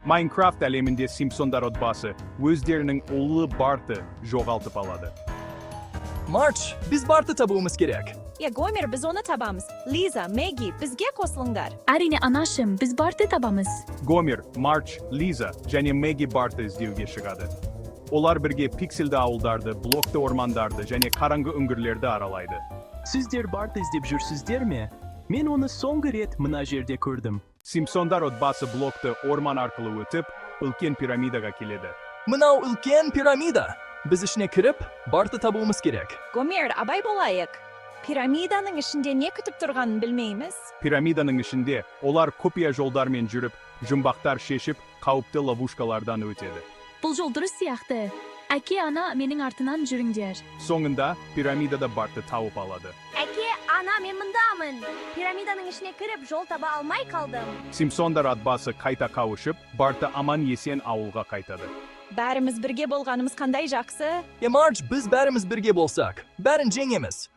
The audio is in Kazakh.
Майнкрафт әлемінде Симпсондар отбасы өздерінің ұлы Барты жоғалтып алады. Мардж, біз Барты табуымыз керек. Иә, Гомер, біз оны табамыз. Лиза, Мэгги, бізге қосылыңдар. Әрине, анашым, біз Барты табамыз. Гомер, Мардж, Лиза және Мэгги Барты іздеуге шығады. Олар бірге пиксельді ауылдарды, блокты ормандарды және қараңғы үңгірлерді аралайды. Сіздер Барты іздеп жүрсіздер ме? Мен оны соңғы рет мына жерде көрдім. Симпсондар отбасы блокты орман арқылы өтіп, үлкен пирамидаға келеді. Мынау үлкен пирамида. Біз ішіне кіріп, Барты табуымыз керек. Гомер, абай болайық. Пирамиданың ішінде не күтіп тұрғанын білмейміз. Пирамиданың ішінде олар құпия жолдармен жүріп, жұмбақтар шешіп, қауіпті ловушкалардан өтеді. Бұл жол дұрыс сияқты. Әке, ана, менің артынан жүріңдер. Соңында пирамидада Барты тауып алады. Әке, ана, мен мындамын. Пирамиданың ішіне кіріп, жол таба алмай қалдым. Симпсондар отбасы қайта қауышып, Барты аман есен ауылға қайтады. Бәріміз бірге болғанымыз қандай жақсы. Е, Мардж, біз бәріміз бірге болсақ, бәрін жеңеміз.